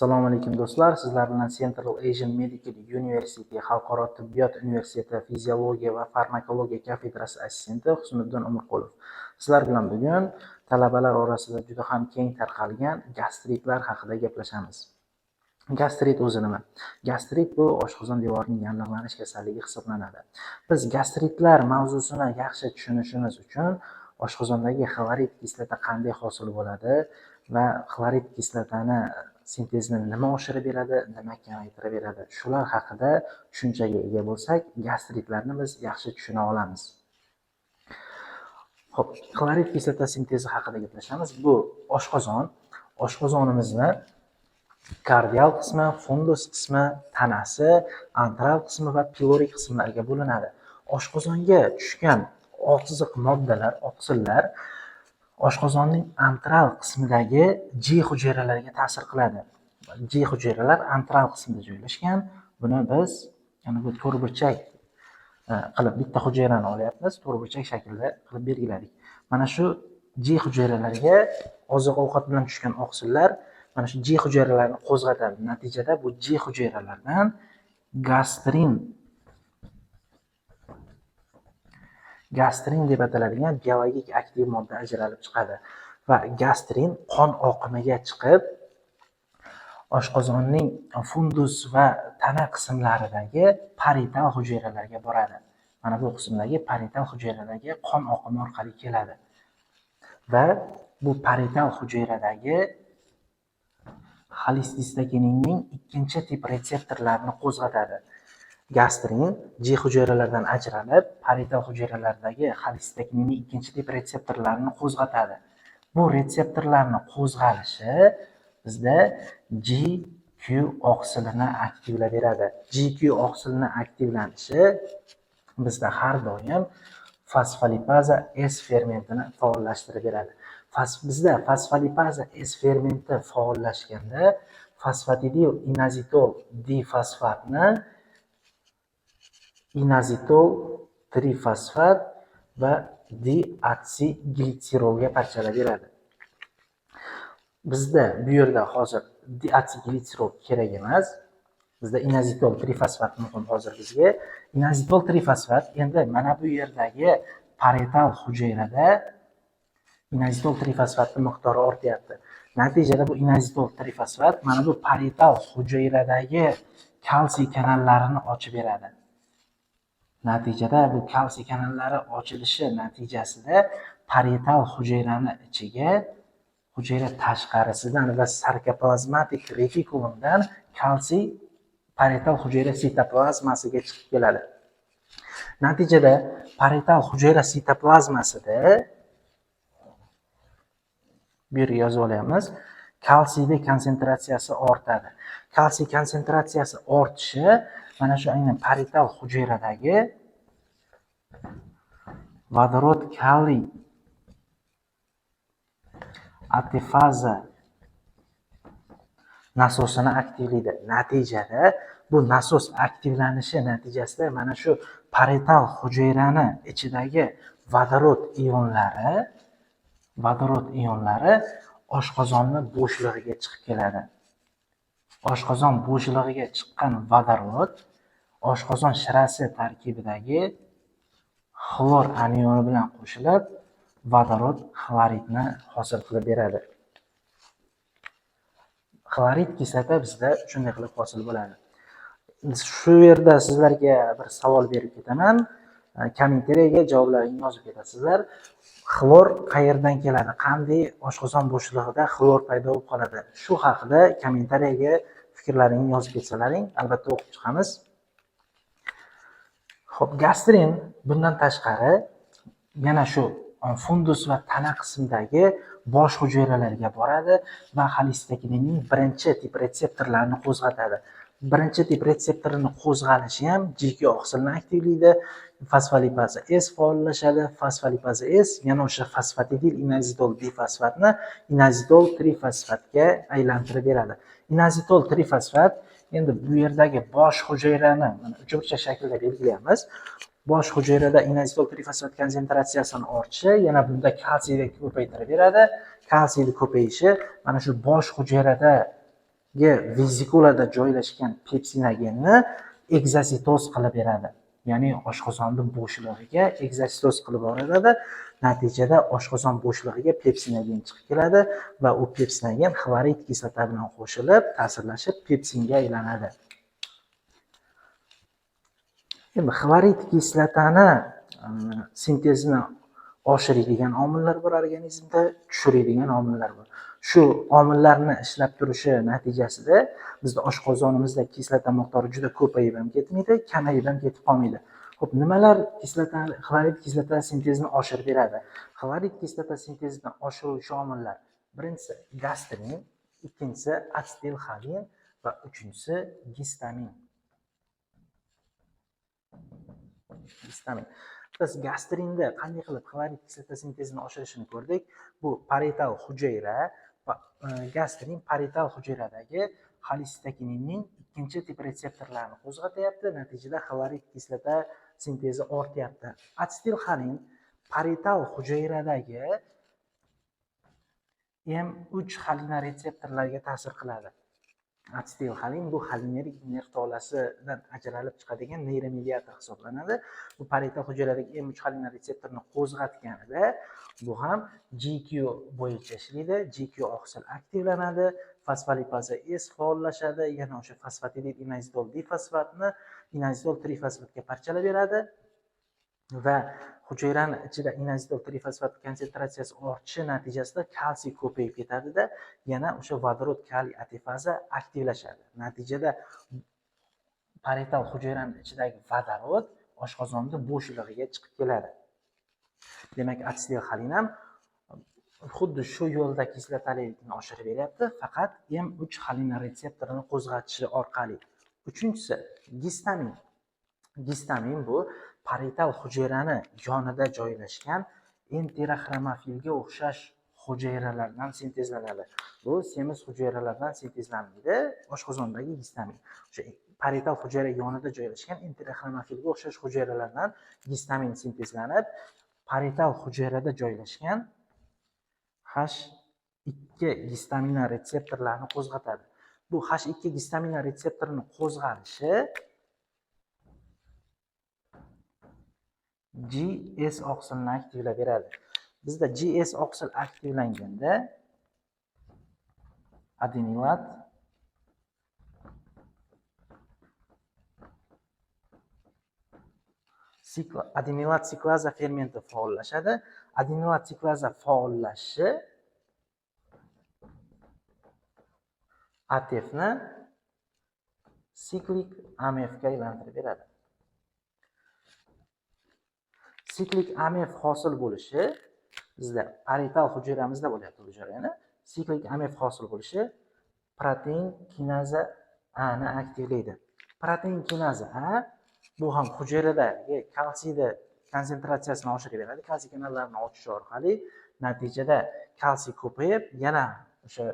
Assalomu alaykum, do'stlar. Sizlar bilan Central Asian Medical University Xalqaro tibbiyot universiteti fiziologiya va farmakologiya kafedrasi assistenti Husniddin Umurqulov. Sizlar bilan bugun talabalar orasida juda ham keng tarqalgan gastritlar haqida gaplashamiz. Gastrit o'zi nima? Gastrit bu oshqozon devorining yallig'lanish kasalligi hisoblanadi. Biz gastritlar mavzusini yaxshi tushunishimiz uchun oshqozondagi xlorid kislota qanday hosil bo'ladi va xlorid kislotani sintezini nima oshirib beradi, nima kamaytirib beradi, shular haqida tushunchaga ega bo'lsak, gastritlarni biz yaxshi tushuna olamiz. Xo'p, xlorid kislota sintezi haqida gaplashamiz. Bu oshqozon, oshqozonimizni kardial qismi, fundus qismi, tanasi, antral qismi va pilorik qismlarga bo'linadi. Oshqozonga tushgan oziq moddalar, oqsillar oshqozonning antral qismidagi G hujayralariga ta'sir qiladi. G hujayralar antral qismida joylashgan. Buni biz, ya'ni bu to'rtburchak qilib bitta hujayrani olyapmiz, to'rtburchak shaklda qilib belgiladik. Mana shu G hujayralariga oziq-ovqat bilan tushgan oqsillar mana shu G hujayralarini qo'zg'atadi. Natijada bu G hujayralardan gastrin deb ataladigan biologik aktiv modda ajralib chiqadi va gastrin qon oqimiga chiqib, oshqozonning fundus va tana qismlaridagi parietal hujayralarga boradi. Mana bu qismdagi parietal hujayralarga qon oqimi orqali keladi va bu parietal hujayradagi xolesistokininning ikkinchi tip retseptorlarini qo'zg'atadi. Gastrin G hujayralardan ajralib, parietal hujayralardagi xolesistokininning ikkinchi tip retseptorlarini qo'zg'atadi. Bu retseptorlarni qo'zg'alishi bizda GQ oqsilini aktivlab beradi. GQ oqsilini aktivlanishi bizda har doim fosfolipaza S fermentini faollashtirib beradi. Bizda fosfolipaza S fermenti faollashganda fosfatidil inozitol difosfatni inozitol trifosfat va diatsilglitserolga parchalab beradi. Bizda bu yerda hozir diatsilglitserol kerak emas. Bizda inozitol trifosfat muhim hozir bizga. Inozitol trifosfat endi mana bu yerdagi parietal hujayrada inozitol trifosfatning miqdori ortyapti. Natijada bu inozitol trifosfat mana bu parietal hujayradagi kalsiy kanallarini ochib beradi. Natijada bu kalsiy kanallari ochilishi natijasida parietal hujayrani ichiga hujayra tashqarisidan va sarkoplazmatik retikulumdan kalsiy parietal hujayra sitoplazmasiga chiqib keladi. Natijada parietal hujayra sitoplazmasida, bu yerga yozib olyapmiz, kalsiyni konsentratsiyasi ortadi. Kalsiy konsentratsiyasi ortishi mana shu aynan parietal hujayradagi vodorod kaliy ATPaza nasosini aktivlaydi. Natijada bu nasos aktivlanishi natijasida mana shu parietal hujayrani ichidagi vodorod ionlari oshqozonni bo'shlig'iga chiqib keladi. Oshqozon bo'shlig'iga chiqqan vodorod oshqozon shirasi tarkibidagi xlor anioni bilan qo'shilib, vodorod xloridni hosil qilib beradi. Xlorid kislota bizda shunday qilib hosil bo'ladi. Shu yerda sizlarga bir savol berib ketaman. Kommentariyaga javoblaringni yozib ketasizlar. Xlor qayerdan keladi? Qanday oshqozon bo'shlig'ida xlor paydo bo'lib qoladi? Shu haqida kommentariyaga fikrlaringni yozib ketsalaring, albatta o'qib chiqamiz. Xo'p, gastrin bundan tashqari yana shu fundus va tana qismidagi bosh hujayralarga boradi va xolesistokininning birinchi tip retseptorlarini qo'zg'atadi. Birinchi tip retseptorini qo'zg'alishi ham GQ oqsilini aktivlaydi, fosfolipaza S faollashadi, fosfolipaza S yana o'sha fosfatidil inozitol difosfatni inozitol trifosfatga aylantirib beradi. Inozitol trifosfat endi bu yerdagi bosh hujayrani mana uchburchak shaklda belgilaymiz. Bosh hujayrada inozitol trifosfat konsentratsiyasini ortishi yana bunda kalsiyni ko'paytirib beradi. Kalsiyni ko'payishi mana shu bosh hujayrada vezikulada joylashgan pepsinogenni ekzositoz qilib beradi. Ya'ni oshqozonni bo'shlig'iga ekzositoz qilib boradi. Natijada oshqozon bo'shlig'iga pepsinogen chiqib keladi va u pepsinogen xlorid kislota bilan qo'shilib, ta'sirlashib pepsinga aylanadi. Endi xlorid kislotani sintezini oshiradigan omillar bor organizmda, tushiradigan omillar bor. Shu omillarni ishlab turishi natijasida bizda oshqozonimizda kislota miqdori juda ko'payib ham ketmaydi, kamayib ham ketib qolmaydi. Xo'p, nimalar xlorid kislota sintezini oshirib beradi? Xlorid kislota sintezini oshiruvchi omillar: birinchisi gastrin, ikkinchisi atsetilxolin va uchinchisi gistamin. Gistamin. Biz gastrinda qanday qilib xlorid kislota sintezini oshirishini ko'rdik. Bu parietal hujayra, gastrin parietal hujayradagi xolesterokininning ikkinchi tip retseptorlarini qo'zg'atyapti. Natijada xlorid kislota sintezi ortyapti. Atsetilxolin parietal hujayradagi M3 xolina retseptorlariga ta'sir qiladi. Atsetilxolin bu xolinergik nerv tolasidan ajralib chiqadigan neyromediator hisoblanadi. Bu parietal hujayradagi M3 xolina retseptorini qo'zg'atganida bu ham GQ bo'yicha ishlaydi. GQ oqsil aktivlanadi, fosfolipaza S faollashadi, yana o'sha fosfatidil inozitol difosfatni inozitol trifosfatga parchalab beradi va hujayrani ichida inozitol trifosfat konsentratsiyasi ortishi natijasida kalsiy ko'payib ketadida, yana o'sha vodorod kaliy ATPaza aktivlashadi. Natijada parietal hujayrani ichidagi vodorod oshqozonda bo'shlig'iga chiqib keladi. Demak, atsetilxolin ham xuddi shu yo'lda kislotalilikni oshirib beryapti, faqat M3 xolina retseptorini qo'zg'atishi orqali. Uchinchisi gistamin. Gistamin bu parietal hujayrani yonida joylashgan enteroxromafilga o'xshash hujayralardan sintezlanadi. Bu semiz hujayralardan sintezlanmaydi, oshqozondagi gistamin. O'sha parietal hujayra yonida joylashgan enteroxromafilga o'xshash hujayralardan gistamin sintezlanib, parietal hujayrada joylashgan H2 histamina retseptorlarini qo'zg'atadi. Bu H2 histamina retseptorini qo'zg'alishi GS oqsilini aktivlab beradi. Bizda GS oqsil aktivlanganda adenilat adenilat siklaza fermenti faollashadi. Adenilat siklaza faollashishi ATFni siklik AMFga aylantirib beradi. Siklik AMF hosil bo'lishi bizda parietal hujayramizda bo'lyapti bu jarayoni. Siklik AMF hosil bo'lishi protein kinaza A ni aktivlaydi. Protein kinaza A bu ham hujayradagi kalsiyni konsentratsiyasini oshirib beradi. Kalsiy kanallarini ochish orqali natijada kalsiy ko'payib, yana o'sha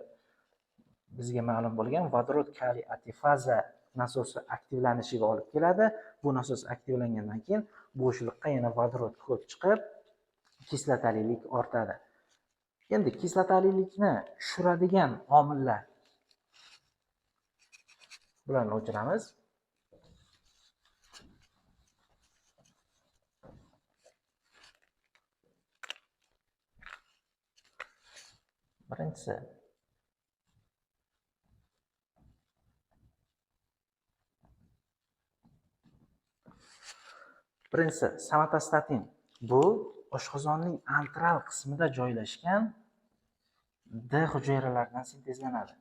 bizga ma'lum bo'lgan vodorod kaliy ATPaza nasosi aktivlanishiga olib keladi. Bu nasos aktivlangandan keyin bo'shliqqa yana vodorod ko'p chiqib, kislotalilik ortadi. Endi kislotalilikni tushiradigan omillar, bularni o'chiramiz. Birinchisi somatostatin. Bu oshqozonning antral qismida joylashgan D hujayralaridan sintezlanadi.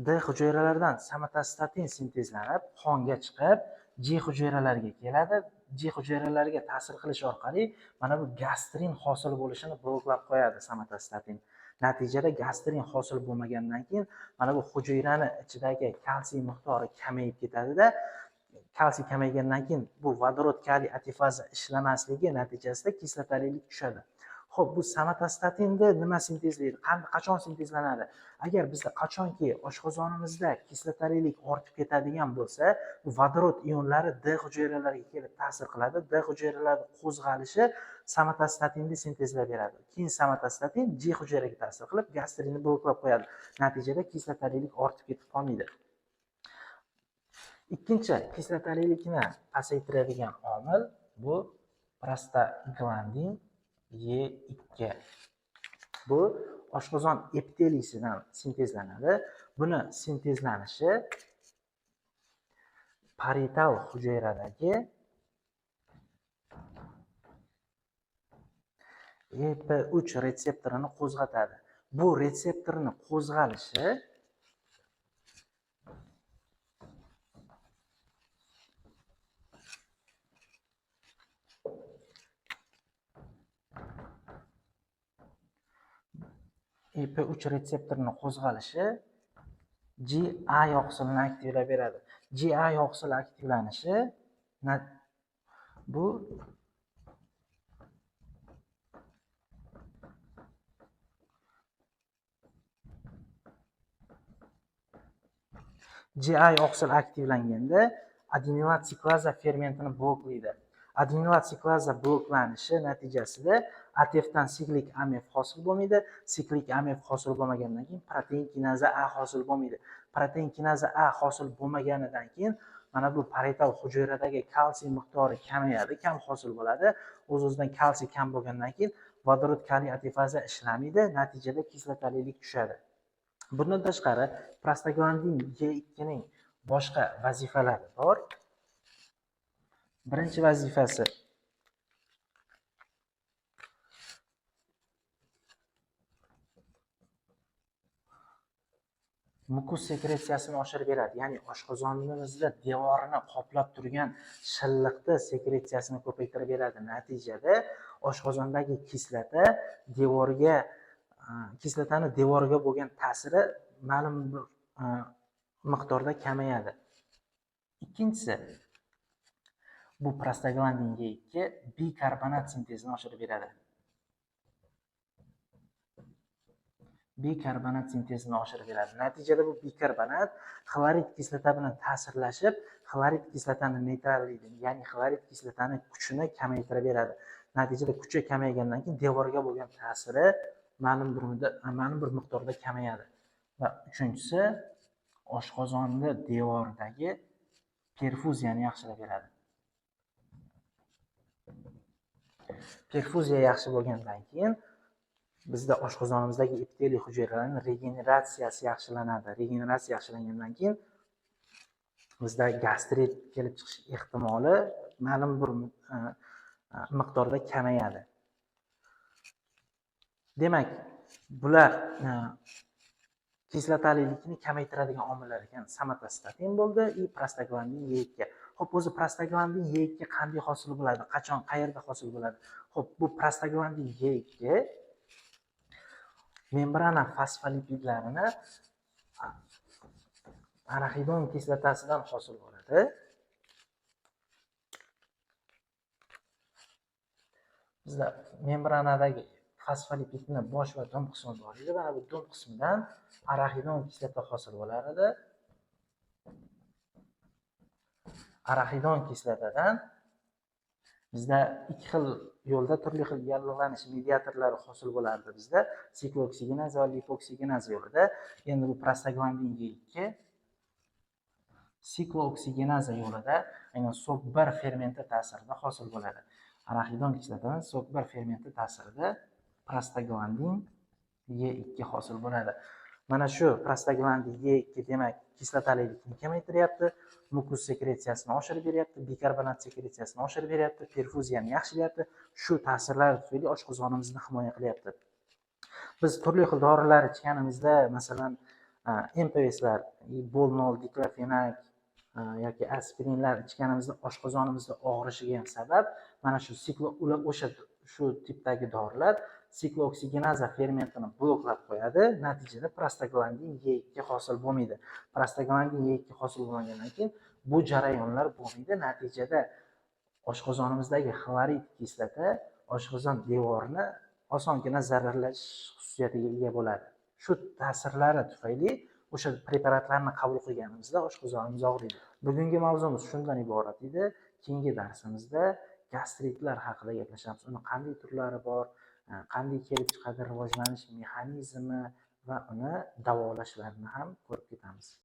D hujayralaridan somatostatin sintezlanib, qonga chiqib, G hujayralariga keladi. G hujayralariga ta'sir qilish orqali mana bu gastrin hosil bo'lishini bloklab qo'yadi somatostatin. Natijada gastrin hosil bo'lmagandan keyin mana bu hujayrani ichidagi kalsiy miqdori kamayib ketadida, kalsiy kamaygandan keyin bu vodorod kaliy ATPaza ishlamasligi natijasida kislotalilik tushadi. Xo'p, bu somatostatinni nima sintezlaydi? Qachon sintezlanadi? Agar bizda qachonki oshqozonimizda kislotalilik ortib ketadigan bo'lsa, bu vodorod ionlari D hujayralariga kelib ta'sir qiladi. D hujayralari qo'zg'alishi somatostatinni sintezlab beradi. Keyin somatostatin G hujayraga ta'sir qilib, gastrinni bloklab qo'yadi. Natijada kislotalilik ortib ketib qolmaydi. Ikkinchi kislotalilikni pasaytiradigan omil bu prostaglandin E2. Bu oshqozon epiteliysidan sintezlanadi. Buni sintezlanishi parietal hujayradagi EP3 retseptorini qo'zg'atadi. Bu retseptorni qo'zg'alishi EP3 retseptorini qo'zg'alishi GA yoqsilini aktivlab beradi. GA yoqsili aktivlanishi bu GI oqsil aktivlanganda adenilat siklaza fermentini bloklaydi. Adenilat siklaza bloklanishi natijasida ATFdan siklik AMF hosil bo'lmaydi. Siklik AMF hosil bo'lmagandan keyin protein kinaza A hosil bo'lmaydi. Protein kinaza A hosil bo'lmaganidan keyin mana bu parietal hujayradagi kalsiy miqdori kamayadi, kam hosil bo'ladi. O'z-o'zidan kalsiy kam bo'lgandan keyin vodorod kaliy ATFaza ishlamaydi, natijada kislotalilik tushadi. Bundan tashqari prostaglandin E2 ning boshqa vazifalari bor. Birinchi vazifasi mukus sekretsiyasini oshirib beradi. Ya'ni oshqozonimizda devorini qoplab turgan shilliqni sekretsiyasini ko'paytirib beradi. Natijada oshqozondagi kislota devorga, kislotani devorga bo'lgan ta'siri ma'lum bir miqdorda kamayadi. Ikkinchisi, bu prostaglandin E2 bikarbonat sintezini oshirib beradi. Bikarbonat sintezini oshirib beradi. Natijada bu bikarbonat xlorid kislota bilan ta'sirlashib, xlorid kislotani neytrallaydi, ya'ni xlorid kislotani kuchini kamaytirib beradi. Natijada kuchi kamaygandan keyin devorga bo'lgan ta'siri ma'lum bir miqdorda kamayadi. Va uchinchisi, oshqozonni devoridagi perfuziyani yaxshilab beradi. Perfuziya yaxshi bo'lgandan keyin bizda oshqozonimizdagi epiteliy hujayralarining regeneratsiyasi yaxshilanadi. Regeneratsiya yaxshilangandan keyin bizda gastrit kelib chiqish ehtimoli ma'lum bir miqdorda kamayadi. Demak, bular kislotalilikni kamaytiradigan omillar ekan. Somatostatin bo'ldi и prostaglandin E2. Xo'p, o'zi prostaglandin E2 qanday hosil bo'ladi? Qachon, qayerda hosil bo'ladi? Xo'p, bu prostaglandin E2 membrana fosfolipidlarini araxidon kislotasidan hosil bo'ladi. Bizda membranadagi fosfolipidni bosh va dum qismi bor edi. Mana bu dum qismidan araxidon kislota hosil bo'lar edi. Araxidon kislotadan bizda ikki xil yo'lda turli xil yallig'lanish mediatorlari hosil bo'lardi bizda, siklooksigenoz va lipooksigenoz yo'lida. Endi bu prostaglandin E2 siklooksigenoz yo'lida aynan SOC1 fermenti ta'sirida hosil bo'ladi. Araxidon kislotadan SOC1 fermenti ta'sirida prostaglandin E2 hosil bo'ladi. Mana shu prostaglandin E2 demak kislotalilikni kamaytiryapti, mukus sekretsiyasini oshirib beryapti, bikarbonat sekretsiyasini oshirib beryapti, perfuziyani yaxshilayapti. Shu ta'sirlar tufayli oshqozonimizni himoya qilyapti. Biz turli xil dorilar ichganimizda, masalan, MPSlar, Bolnol, diklofenak yoki aspirinlar ichganimizda oshqozonimizda og'rishiga ham sabab mana shu o'sha shu tipdagi dorilar siklooksigenaza fermentini bloklab qo'yadi. Natijada prostaglandin E2 hosil bo'lmaydi. Prostaglandin E2 hosil bo'lmagandan keyin bu jarayonlar bo'lmaydi. Natijada oshqozonimizdagi xlorid kislota oshqozon devorini osongina zararlash xususiyatiga ega bo'ladi. Shu ta'sirlari tufayli o'sha preparatlarni qabul qilganimizda oshqozonimiz og'riydi. Bugungi mavzumiz shundan iborat edi. Keyingi darsimizda gastritlar haqida gaplashamiz. Uni qanday turlari bor, qanday kelib chiqadi, rivojlanish mexanizmi va uni davolashlarini ham ko'rib ketamiz.